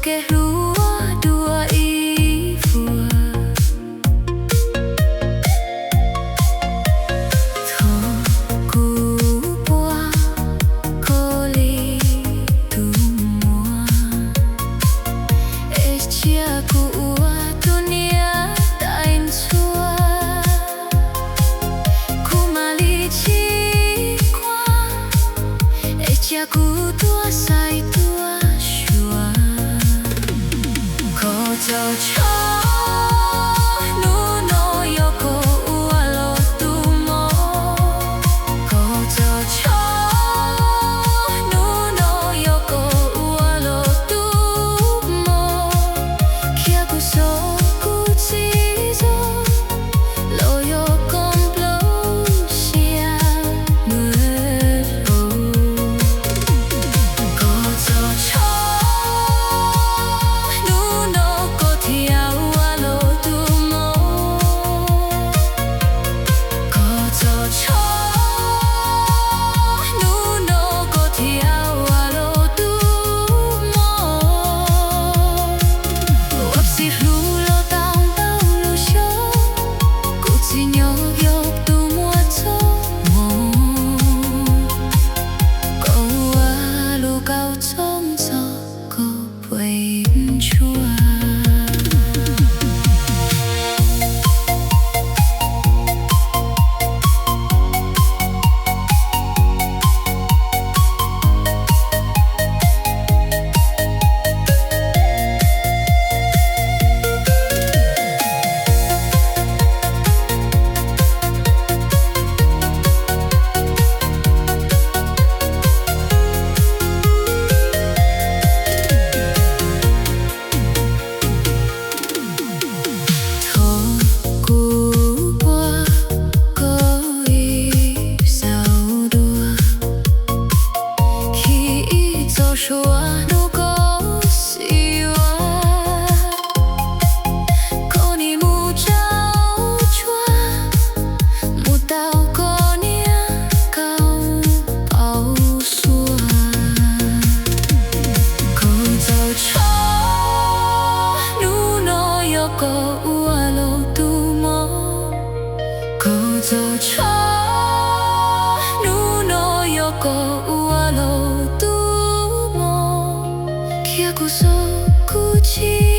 Ces hlub dua ib vuag. Thaum kuv puag koj li tus muam, es cia kuv ua tus niam tais ntxhua. Kuv mam li tsis quaj, es cia kuv tuaj xaiv tuaj xyuas. Koj txaus tshaj, hnub no yog koj ua los tus mog. Koj txaus tshaj, hnub no yog koj ua los tus mog. Khiav kuv xub kuv txiv zog, los yog koj nplooj siab mus. Koj txaus tshaj, hnub no koj thiaj ua los tus mog. Koj txaus tshaj, hnub no koj thiaj ua los tus mog. Ua txiv hlub los tau ntau lub xyoo, kuv txiv nyob yog tus muam txoj hmoo. Koj ua lub kaum txob ntxov koj pheej ntsuag. Thaum kuv ua koj ib zaug dua, khi ib txoj hlua hnub koj xim ua, koj nim mus tsau tsuag, mus tau koj niam kaum pau suab. Koj txaus tshaj, hnub no yog koj ua los tus mog. Koj txaus tshaj, hnub no yog koj ua los tus mog. Khiav kuv xub kuv txiv